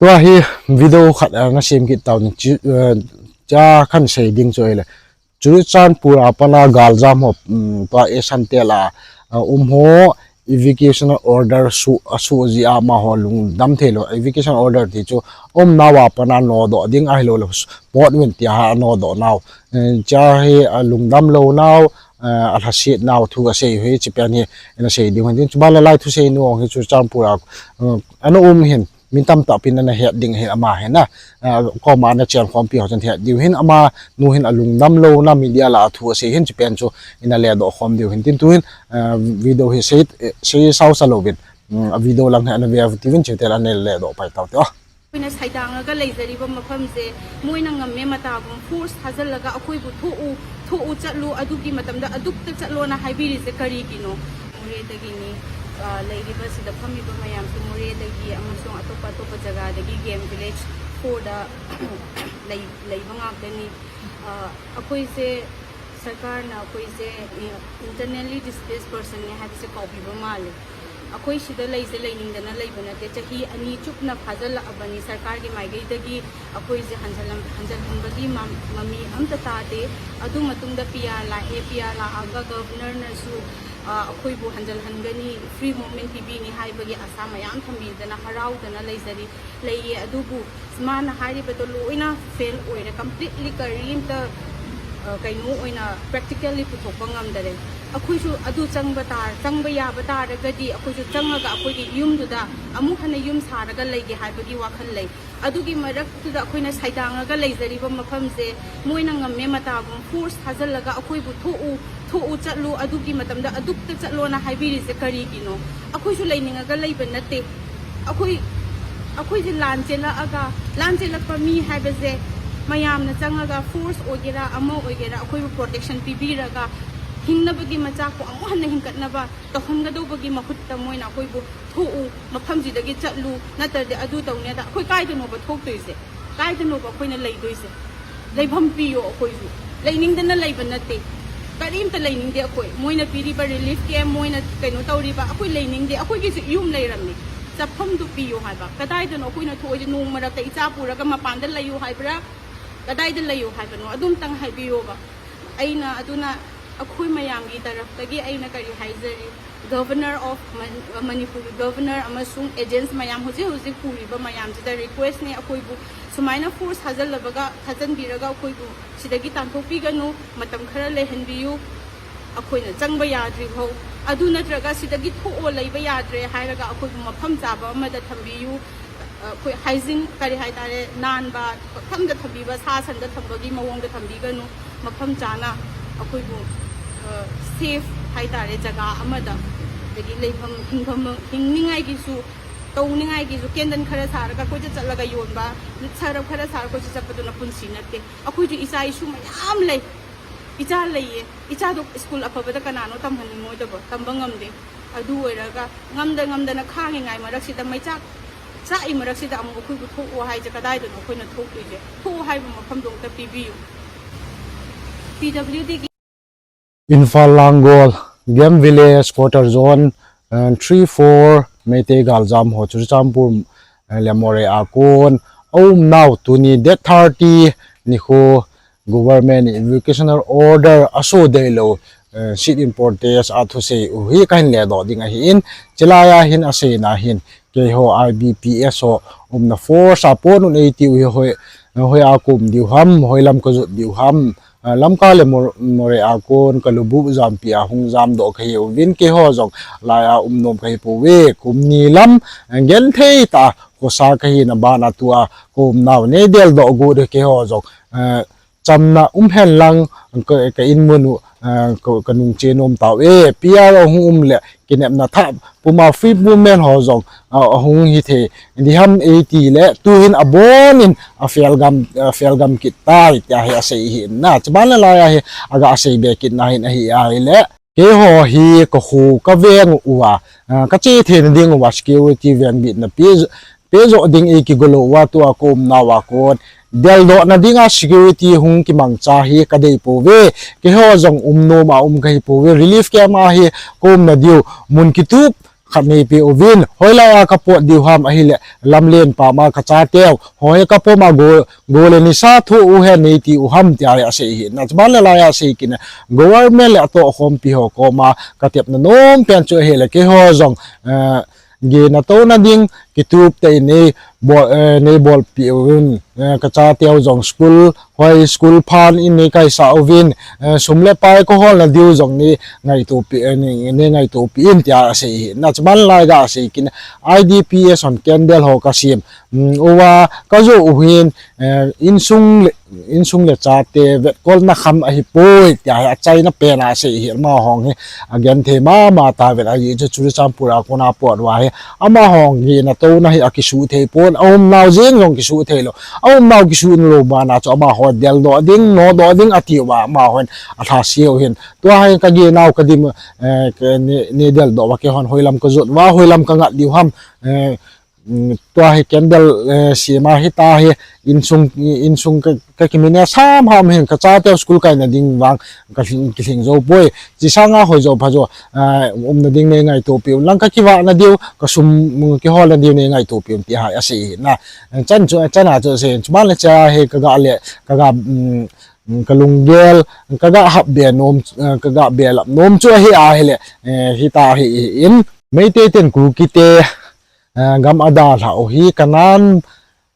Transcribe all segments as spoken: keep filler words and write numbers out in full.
Tua hi video khat, eh, nasem kit tau ni, chi, eh, cha khan sei ding chu ahile. Churachandpur a pat a galjam ho, um, tua Asantel a, uh, um ho evacuation order su, a su ji a amaho lungdam thei lou. Evacuation order ti chu umnau a pat a nodoh ding ahilou le port uvin tia ha nodoh nau. Eh, cha hi, uh, lungdam lou nau, uh, alhaset nau thu asei hi chi pen hi, ina sei ding hin tin chu ban le lai thusei nu hi Churachandpur a, uh, ana um hin. Min tamtah pin ana het ding hin ama hin a, ah, koma ana chen khompi ho chun het diu hin ama nu hin alungdam louna media lah a thu asei hin chi pen chu ina ledoh khom diu hin tin tu hin, ah, video hi sei, sei sao sa louvin, um, a video lang hi ana ve u tin chi tel ana ledoh pai tau te. ꯑꯩꯈꯣꯏꯅ ꯁꯩꯗꯥꯡꯉꯒ ꯂꯩꯖꯔꯤꯕ ꯃꯐꯝꯁꯦ ꯃꯣꯏꯅ ꯉꯝꯃꯦ ꯃꯇꯥꯒꯨꯝ ꯐꯣꯔꯁ ꯊꯥꯖꯤꯜꯂꯒ ꯑꯩꯈꯣꯏꯕꯨ ꯊꯣꯛꯎ, ꯊꯣꯛꯎ ꯆꯠꯂꯨ, ꯑꯗꯨꯒꯤ ꯃꯇꯝꯗ ꯑꯗꯨꯛꯇ ꯆꯠꯂꯣꯅ ꯍꯥꯏꯕꯤꯔꯤꯁꯦ ꯀꯔꯤꯒꯤꯅꯣ? ꯃꯣꯔꯦꯗꯒꯤꯅꯤ꯫ ꯑ, ꯂꯩꯔꯤꯕꯁꯤꯗ ꯐꯝꯃꯤꯕ ꯃꯌꯥꯝꯁꯨ ꯃꯣꯔꯦꯗꯒꯤ ꯑꯃꯁꯨꯡ ꯑꯇꯣꯞꯄ ꯑꯇꯣꯞꯄ ꯖꯒꯥꯗꯒꯤ ꯒꯦꯝ ꯚꯤꯂꯦꯖ ꯐꯣꯔꯗ ꯂꯩ-, ꯂꯩꯕ ꯉꯥꯛꯇꯅꯤ꯫ ꯑ, ꯑꯩꯈꯣꯏꯁꯦ ꯁꯔꯀꯥꯔꯅ ꯑꯩꯈꯣꯏꯁꯦ ꯏꯟꯇꯔꯅꯦꯜꯂꯤ ꯗꯤꯁꯄ꯭ꯂꯦꯁ ꯄꯔꯁꯟꯅꯦ ꯍꯥꯏꯕꯁꯦ ꯀꯥꯎꯕꯤꯕ ꯃꯥꯜꯂꯦ꯫ ꯑꯩꯈꯣꯏ ꯁꯤꯗ ꯂꯩꯁꯦ ꯂꯩꯅꯤꯡꯗꯅ ꯂꯩꯕ ꯅꯠꯇꯦ꯫ ꯆꯍꯤ ꯑꯅꯤ ꯆꯨꯞꯅ ꯐꯥꯖꯤꯜꯂꯛꯑꯕꯅꯤ ꯁꯔꯀꯥꯔꯒꯤ ꯃꯥꯏꯀꯩꯗꯒꯤ ꯑꯩꯈꯣꯏꯁꯦ ꯍꯟꯖꯜꯂꯝ-, ꯍꯟꯖꯜꯍꯟꯕꯒꯤ ꯃ-, ꯃꯃꯤ ꯑꯝꯇ ꯇꯥꯗꯦ꯫ ꯑꯗꯨ ꯃꯇꯨꯡꯗ ꯄꯤ ꯑꯥꯔ ꯂꯥꯛꯑꯦ, ꯄꯤ ꯑꯥꯔ ꯂꯥꯛꯑꯒ ꯒꯕꯔꯅꯔꯅꯁꯨ, ꯑ, ꯑꯩꯈꯣꯏꯕꯨ ꯍꯟꯖꯜꯍꯟꯒꯅꯤ, ꯐ꯭ꯔꯤ ꯃꯨꯚꯃꯦꯟ ꯄꯤꯕꯤꯅꯤ ꯍꯥꯏꯕꯒꯤ ꯑꯁꯥ ꯃꯌꯥꯝ ꯊꯝꯕꯤꯗꯅ ꯍꯔꯥꯎꯗꯅ ꯂꯩꯖꯔꯤ꯫ ꯂꯩꯌꯦ, ꯑꯗꯨꯕꯨ ꯃꯥꯅ ꯍꯥꯏꯔꯤꯕꯗꯣ ꯂꯣꯏꯅ ꯐꯦꯜ ꯑꯣꯏꯔꯦ, ꯀꯝꯄ꯭ꯂꯤꯠꯂꯤ ꯀꯔꯤꯝꯇ, ꯑ, ꯀꯩꯅꯣ ꯑꯣꯏꯅ ꯄ꯭ꯔꯦꯛꯇꯤꯀꯦꯜꯂꯤ ꯄꯨꯊꯣꯛꯄ ꯉꯝꯗꯔꯦ꯫ ꯑꯩꯈꯣꯏꯁꯨ ꯑꯗꯨ ꯆꯪꯕ ꯇꯥꯔ-, ꯆꯪꯕ ꯌꯥꯕ ꯇꯥꯔꯒꯗꯤ ꯑꯩꯈꯣꯏꯁꯨ ꯆꯪꯉꯒ ꯑꯩꯈꯣꯏꯒꯤ ꯌꯨꯝꯗꯨꯗ ꯑꯃꯨꯛ ꯍꯟꯅ ꯌꯨꯝ ꯁꯥꯔꯒ ꯂꯩꯒꯦ ꯍꯥꯏꯕꯒꯤ ꯋꯥꯈꯜ ꯂꯩ꯫ ꯑꯗꯨꯒꯤ ꯃꯔꯛꯇꯨꯗ ꯑꯩꯈꯣꯏꯅ ꯁꯩꯗꯥꯡꯉꯒ ꯂꯩꯖꯔꯤꯕ ꯃꯐꯝꯁꯦ ꯃꯣꯏꯅ ꯉꯝꯃꯦ ꯃꯇꯥꯒꯨꯝ ꯐꯣꯔꯁ ꯊꯥꯖꯤꯜꯂꯒ ꯑꯩꯈꯣꯏꯕꯨ ꯊꯣꯛꯎ, ꯊꯣꯛꯎ ꯆꯠꯂꯨ, ꯑꯗꯨꯒꯤ ꯃꯇꯝꯗ ꯑꯗꯨꯛꯇ ꯆꯠꯂꯣꯅ ꯍꯥꯏꯕꯤꯔꯤꯁꯦ ꯀꯔꯤꯒꯤꯅꯣ? ꯑꯩꯈꯣꯏꯁꯨ ꯂꯩꯅꯤꯡꯉꯒ ꯂꯩꯕ ꯅꯠꯇꯦ꯫ ꯑꯩꯈꯣꯏ, ꯑꯩꯈꯣꯏꯁꯦ ꯂꯥꯟ ꯆꯦꯜꯂꯛꯑꯒ, ꯂꯥꯟ ꯆꯦꯜꯂꯛꯄ ꯃꯤ ꯍꯥꯏꯕꯁꯦ ꯃꯌꯥꯝꯅ ꯆꯪꯉꯒ ꯐꯣꯔꯁ ꯑꯣꯏꯒꯦꯔꯥ ꯑꯃ ꯑꯣꯏꯒꯦꯔꯥ ꯑꯩꯈꯣꯏꯕꯨ ꯄ꯭ꯔꯣꯇꯦꯛꯁꯟ ꯄꯤꯕꯤꯔꯒ ꯍꯤꯡꯅꯕꯒꯤ ꯃꯆꯥꯛꯄꯨ ꯑꯃꯨꯛ ꯍꯟꯅ ꯍꯤꯡꯒꯠꯅꯕ ꯇꯧꯍꯟꯒꯗꯧꯕꯒꯤ ꯃꯍꯨꯠꯇ ꯃꯣꯏꯅ ꯑꯩꯈꯣꯏꯕꯨ ꯊꯣꯛꯎ, ꯃꯐꯝꯁꯤꯗꯒꯤ ꯆꯠꯂꯨ, ꯅꯠꯇ꯭ꯔꯗꯤ ꯑꯗꯨ ꯇꯧꯅꯤ ꯑꯗ ꯑꯩꯈꯣꯏ ꯀꯥꯏꯗꯅꯣꯕ ꯊꯣꯛꯇꯣꯏꯁꯦ? ꯀꯥꯏꯗꯅꯣꯕ ꯑꯩꯈꯣꯏꯅ ꯂꯩꯗꯣꯏꯁꯦ? ꯂꯩꯐꯝ ꯄꯤꯌꯣ ꯑꯩꯈꯣꯏꯁꯨ꯫ ꯂꯩꯅꯤꯡꯗꯅ ꯂꯩꯕ ꯅꯠꯇꯦ꯫ ꯀꯔꯤꯝꯇ ꯂꯩꯅꯤꯡꯗꯦ ꯑꯩꯈꯣꯏ꯫ ꯃꯣꯏꯅ ꯄꯤꯔꯤꯕ ꯔꯤꯂꯤꯐ ꯀꯦꯝꯞ, ꯃꯣꯏꯅ ꯀꯩꯅꯣ ꯇꯧꯔꯤꯕ, ꯑꯩꯈꯣꯏ ꯂꯩꯅꯤꯡꯗꯦ꯫ ꯑꯩꯈꯣꯏꯒꯤꯁꯨ ꯌꯨꯝ ꯂꯩꯔꯝꯃꯤ꯫ ꯆꯠꯐꯝꯗꯨ ꯄꯤꯌꯣ ꯍꯥꯏꯕ꯫ ꯀꯗꯥꯏꯗꯅꯣ ꯑꯩꯈꯣꯏꯅ ꯊꯣꯛꯏꯁꯦ? ꯅꯣꯡ ꯃꯔꯛꯇ ꯏꯆꯥ ꯄꯨꯔꯒ ꯃꯄꯥꯟꯗ ꯂꯩꯌꯨ ꯍꯥꯏꯕ꯭ꯔꯥ? ꯀꯗꯥꯏꯗ ꯂꯩꯌꯨ ꯍꯥꯏꯕꯅꯣ? ꯑꯗꯨꯝꯇꯪ ꯍꯥꯏꯕꯤꯌꯣꯕ꯫ ꯑꯩꯅ ꯑꯗꯨꯅ ꯑꯩꯈꯣꯏ ꯃꯌꯥꯝꯒꯤ ꯇꯔꯐꯇꯒꯤ ꯑꯩꯅ ꯀꯔꯤ ꯍꯥꯏꯖꯔꯤ? Governor of Man-, ꯃꯅꯤꯄꯨꯔꯒꯤ ꯒꯕꯔꯅꯔ ꯑꯃꯁꯨꯡ ꯑꯦꯖꯦꯟꯁ ꯃꯌꯥꯝ, ꯍꯧꯖꯤꯛ ꯍꯧꯖꯤꯛ ꯄꯨꯔꯤꯕ ꯃꯌꯥꯝꯁꯤꯗ ꯔꯤꯀ꯭ꯋꯦꯁꯅꯦ꯫ ꯑꯩꯈꯣꯏꯕꯨ ꯁꯨꯃꯥꯏꯅ ꯐꯣꯔꯁ ꯊꯥꯖꯤꯜꯂꯕꯒ, ꯊꯥꯖꯤꯟꯕꯤꯔꯒ ꯑꯩꯈꯣꯏꯕꯨ ꯁꯤꯗꯒꯤ ꯇꯥꯟꯊꯣꯛꯄꯤꯒꯅꯨ, ꯃꯇꯝ ꯈꯔ ꯂꯩꯍꯟꯕꯤꯌꯨ, ꯑꯩꯈꯣꯏꯅ ꯆꯪꯕ ꯌꯥꯗ꯭ꯔꯤꯐꯥꯎ꯫ ꯑꯗꯨ ꯅꯠꯇ꯭ꯔꯒ ꯁꯤꯗꯒꯤ ꯊꯣꯛꯑꯣ, ꯂꯩꯕ ꯌꯥꯗ꯭ꯔꯦ ꯍꯥꯏꯔꯒ ꯑꯩꯈꯣꯏꯕꯨ ꯃꯐꯝ ꯆꯥꯕ ꯑꯃꯗ ꯊꯝꯕꯤꯌꯨ꯫ ꯑꯩꯈꯣꯏ ꯍꯥꯏꯖꯤꯟ ꯀꯔꯤ ꯍꯥꯏꯇꯥꯔꯦ, ꯅꯥꯟꯕ ꯃꯐꯝꯗ ꯊꯝꯕꯤꯕ, ꯁꯥ ꯁꯟꯗ ꯊꯝꯕꯒꯤ ꯃꯑꯣꯡꯗ ꯊꯝꯕꯤꯒꯅꯨ, ꯃꯐꯝ ꯆꯥꯅ ꯑꯩꯈꯣꯏꯕꯨ, ꯑ, ꯁꯦꯐ ꯍꯥꯏꯇꯥꯔꯦ, ꯖꯒꯥ ꯑꯃꯗ, ꯑꯗꯒꯤ ꯂꯩꯐꯝ, ꯍꯤꯡꯐꯝ, ꯍꯤꯡꯅꯤꯡꯉꯥꯏꯒꯤꯁꯨ, ꯇꯧꯅꯤꯡꯉꯥꯏꯒꯤꯁꯨ, ꯀꯦꯟꯗꯜ ꯈꯔ ꯁꯥꯔꯒ ꯀꯣꯏꯆꯠ ꯆꯠꯂꯒ ꯌꯣꯟꯕ, ꯁꯔꯞ ꯈꯔ ꯁꯥꯔꯒ ꯀꯣꯏꯆꯠ ꯆꯠꯄꯗꯨꯅ ꯄꯨꯟꯁꯤ ꯅꯠꯇꯦ꯫ ꯑꯩꯈꯣꯏꯁꯨ ꯏꯆꯥ ꯏꯁꯨ ꯃꯌꯥꯝ ꯂꯩ, ꯏꯆꯥ ꯂꯩꯌꯦ, ꯏꯆꯥꯗꯣ ꯁ꯭ꯀꯨꯜ ꯑꯐꯕꯗ ꯀꯅꯥꯅꯣ ꯇꯝꯍꯟꯅꯤꯡꯉꯣꯏꯗꯕ? ꯇꯝꯕ ꯉꯝꯗꯦ꯫ ꯑꯗꯨ ꯑꯣꯏꯔꯒ ꯉꯝꯗ ꯉꯝꯗꯅ ꯈꯥꯡꯉꯤꯉꯥꯏ ꯃꯔꯛꯁꯤꯗ, ꯃꯩꯆꯥꯛ ꯆꯥꯛꯏ ꯃꯔꯛꯁꯤꯗ ꯑꯃꯨꯛ ꯑꯩꯈꯣꯏꯕꯨ ꯊꯣꯛꯑꯣ ꯍꯥꯏꯁꯦ ꯀꯗꯥꯏꯗꯅꯣ ꯑꯩꯈꯣꯏꯅ ꯊꯣꯛꯇꯣꯏꯁꯦ? ꯊꯣꯛꯑꯣ ꯍꯥꯏꯕ ꯃꯐꯝꯗꯣ ꯑꯝꯇ ꯄꯤꯕꯤꯌꯨ꯫ ꯄꯤ ꯗꯕ꯭ꯂꯤꯎ ꯗꯤꯒꯤ Imphal Langol, game village, quarter zone, ꯑ, ꯊ꯭ꯔꯤ ꯐꯣꯔ, ꯃꯩꯇꯩ ꯒꯥꯜꯖꯥꯝ ꯍꯣ ꯆꯨꯔꯆꯥꯟꯄꯨꯔ, ꯑ, ꯂꯦꯃꯣꯔꯦ ꯑꯥꯀꯣꯟ, ꯑꯍꯨꯝ ꯅꯥꯎ ꯇꯨꯅꯤ, ꯗꯦꯠ ꯊꯥꯔꯇꯤ ꯅꯤꯈꯣ, ꯒꯣꯚꯔꯃꯦꯟ ꯏꯚꯤꯀꯦꯁꯅꯦꯜ ꯑꯣꯔꯗꯔ ꯑꯁꯣ ꯗꯦꯂꯣ, ꯑ, ꯁꯤꯠ ꯏꯟ ꯄ꯭ꯔꯣꯇꯦꯁ ꯑꯥ ꯊꯨꯁꯦ ꯎꯍꯤ ꯀꯥꯏꯟ ꯂꯦꯗꯣ ꯗꯤꯡ ꯑꯍꯤꯟ, ꯆꯤꯂꯥꯌꯥ ꯍꯤꯟ ꯑꯁꯦꯅꯥ ꯍꯤꯟ, ꯀꯦꯍꯣ ꯑꯥꯏ ꯕꯤ ꯄꯤ ꯑꯦꯁ ꯍꯣ ꯎꯝꯅ ꯐꯣꯔꯁ ꯑꯥ ꯄꯣꯠ ꯎꯟ ꯑꯩꯇꯤ ꯎꯍꯤ ꯍꯣꯏ, ꯍꯣꯏ ꯑꯥ ꯀꯨꯝ ꯗꯤꯎ ꯍꯝ, ꯍꯣꯏ ꯂꯝ ꯀꯖꯨꯠ ꯗꯤꯎ ꯍꯝ, ꯑ, ꯂꯝꯀꯥ ꯂꯦ ꯃꯣꯔ-, ꯃꯣꯔꯦ ꯑꯥꯀꯣꯟ, ꯀꯂꯨꯕꯨ ꯖꯥꯝꯄꯤ ꯑꯥ ꯍꯨꯡ ꯖꯥꯝ ꯗꯣ ꯀꯍꯤ ꯎꯕꯤꯟ ꯀꯦꯍꯣ ꯖꯣꯡ, ꯂꯥꯌꯥ ꯎꯝꯅꯣꯝ ꯀꯍꯤ ꯄꯨꯋꯦ, ꯀꯨꯝꯅꯤ ꯂꯝ, ꯑ, ꯒꯦꯟ ꯊꯦ ꯇꯥ, ꯀꯣꯁꯥ ꯀꯍꯤ ꯅ ꯕꯥꯅ ꯇꯨ ꯑꯥ, ꯀꯨꯝ ꯅꯥꯎ ꯅꯦ ꯗꯦꯜ ꯗꯣ ꯒꯨ ꯗꯦ ꯀꯦꯍꯣ ꯖꯣꯡ, ꯑ, ꯆꯝꯅ ꯎꯝꯍꯦꯟꯂꯥꯡ ꯀ-, ꯀ ꯏꯟꯃꯨꯅꯨ, ꯑ, ꯀ-, ꯀꯅꯨꯡ ꯆꯦꯅꯣꯝ ꯇꯥꯎ ꯑꯦ, ꯄꯤ ꯑꯥꯔ ꯑꯍꯨꯝ ꯎꯝ ꯂꯦ, ꯀꯤꯅꯦꯞꯅ ꯊꯥ, ꯄꯨꯃꯥ ꯐ꯭ꯔꯤ ꯃꯨꯚꯃꯦꯟ ꯍꯣ ꯖꯣꯡ, ꯑ, ꯑꯍꯨꯝ ꯍꯤ ꯊꯦ, ꯗꯤꯍꯝ ꯑꯩꯇꯤ ꯂꯦ, ꯇꯨ ꯍꯤꯟ ꯑꯕꯣꯟ ꯏꯟ, ꯑ, ꯐꯦꯜ ꯒꯝ, ꯑ, ꯐꯦꯜ ꯒꯝ ꯀꯤꯠ ꯇꯥꯏ, ꯇ꯭ꯌꯥ ꯍꯤ ꯑꯁꯩ ꯍꯤ ꯅ, ꯆꯕꯥꯟ ꯂ ꯂꯥ ꯌꯥ ꯍꯤ, ꯑꯒ ꯑꯁꯩ ꯕꯦ ꯀꯤꯠ ꯅ ꯍꯤꯟ ꯑꯍꯤ ꯌꯥ ꯍꯤ ꯂꯦ, ꯀꯦ ꯍꯣ ꯍꯤ ꯀ ꯍꯨ ꯀ ꯚꯦꯡ ꯎ ꯋꯥ, ꯑ, ꯀ ꯆꯦ ꯊꯦ ꯅ ꯗꯤꯡ ꯎ ꯋꯥ, ꯁꯦꯀ꯭ꯌꯨꯔꯤꯇꯤ ꯚꯦꯡ ꯕꯤꯠ ꯅ ꯄꯤ, ꯄꯦꯖꯣ ꯗꯤꯡ ꯑꯩ ꯀꯤꯒꯣꯂꯣ ꯋꯥ ꯇꯨ ꯑꯀꯣꯝ ꯅꯥ ꯋꯥ ꯀꯣꯟ, ꯗꯦꯜꯗꯣ ꯅ ꯗꯤꯡ ꯑ ꯁꯦꯀ꯭ꯌꯨꯔꯤꯇꯤ ꯍꯨꯡ ꯀꯤꯃꯥꯡ ꯆꯥ ꯍꯤ ꯀꯗꯩ ꯄꯣ ꯋꯦ, ꯀꯦ ꯍꯣ ꯖꯣꯡ ꯎꯝ ꯅꯣ ꯃꯥ ꯎꯝ ꯀꯍꯤ ꯄꯣ ꯋꯦ, ꯔꯤꯂꯤꯐ ꯀꯦꯝ ꯑ ꯍꯤ ꯀꯣꯝ ꯅ ꯗꯤꯎ, ꯃꯨꯟ ꯀꯤꯇꯨꯞ, khat neipe uvin, hoilai a kapot diu ham ahile, lamlen pam a kachateu ho hi kapom a go, go le nisa thoh u hen neiti u ham tia hi asei ahi. Na chuban le lai a asei kit in, government le atohkhompi ho koma katepna nom pen chu ahile, keiho jong, eh, gena touna ding kitup tah in nei bol, eh, nei bolpi uvin, eh, kachateu jong school, hoi school phan in nei kaisah uvin, eh, sum le pai kaholna diu jong nei ngaitopi, eh, nei, nei ngaitopi in tia asei ahi. Na chuban lai ga asei kit in, I D P S hon candle ho kasem, um, uva kajoh u hin, eh, insung le, insung le chate vetkolna kham ahipoi tia hi achaina pen a asei ahi. Amaho hi agenthei mama tauvin, ajeh chu Churachandpur a kona pot uva hi amaho gena touna hi akisuh thei pon, aumnau jeng jong kisuh theilou. Aumnau kisuh lou bana chu amaho deldoh ding, nodoh ding ati uva amahon alhase u hin. Tua hi kagenau kadim, eh, ka ne, ne deldoh uva keihon hoilam kajot uva, hoilam kangat diu ham, eh, mm, tua hi candle, eh, sem a hita hi insung, insung ka, kakimanage ham ham hin kachateu school kaina ding vang kalhing, kilhing jou poi. Chi sanga hoi jou pha jou, eh, umna ding nei ngaitopi un lang, kakivahna diu, kasum, mm, kiholna diu nei ngaitopi un ti hi asei ahi. Na, eh, chan chu, chana chu asei, chuban le cha hi kaga le, kaga, mm, mm, kalunggel, kaga hapbe nom, eh, kaga belap nom chu ahi ahile, eh, hita hi ahin. Meitei ten Kukite, eh, gam adalhah u hi Kanan,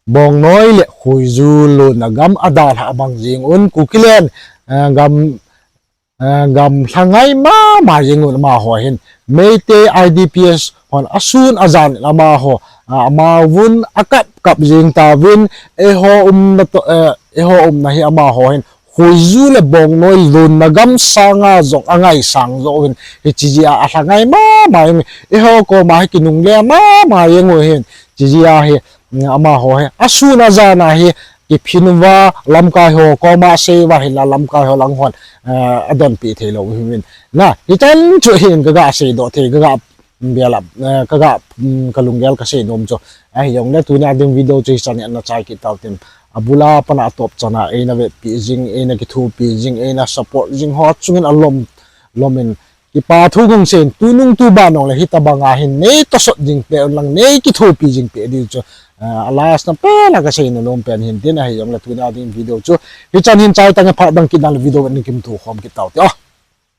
Bongnoi le Khoiju lonna gam adalhah bang jeng un, Kukiland, eh, gam, eh, gam lhangai mama jeng un amaho hin. Meitei I D P S hon asun ajan in amaho, ah, amavun akap kap jeng tauvin, eiho umna to, eh, eiho umna hi amaho hin Khoiju le Bongnoi lonna gam sanga jong angaisang jo uvin, hiche jeh a alhangai mama in, eiho koma hi kinungle mama jeng u hin, hiche jeh a hi, mm, amaho hi asun ajan a hi kiphin uva, lamkai ho koma asei uva hinla lamkai ho lang hon, eh, adonpi theilou u hin. Na, hichan chu hin kaga seidoh thei, kaga belap, eh, kaga, mm, kalunggel kasei nom chu. Ahijongle tunia ding video chu hichan in ana chai kit tau tin. Abula pat a atop chan a eina vetpi jing, eina kithopi jing, eina support jing ho chungin alom, lom in kipa thu kong seiyin, tunung tuban jongle hitobang a hin nei tosot jing peh un lang, nei kithopi jing peh diu chu, eh, a last na pen a kasei nom pen hin tin. Ahijongle tunia ding video chu hichan hin chai tange, phat dang kit dang le video vet in kimuto khom kit tau te o.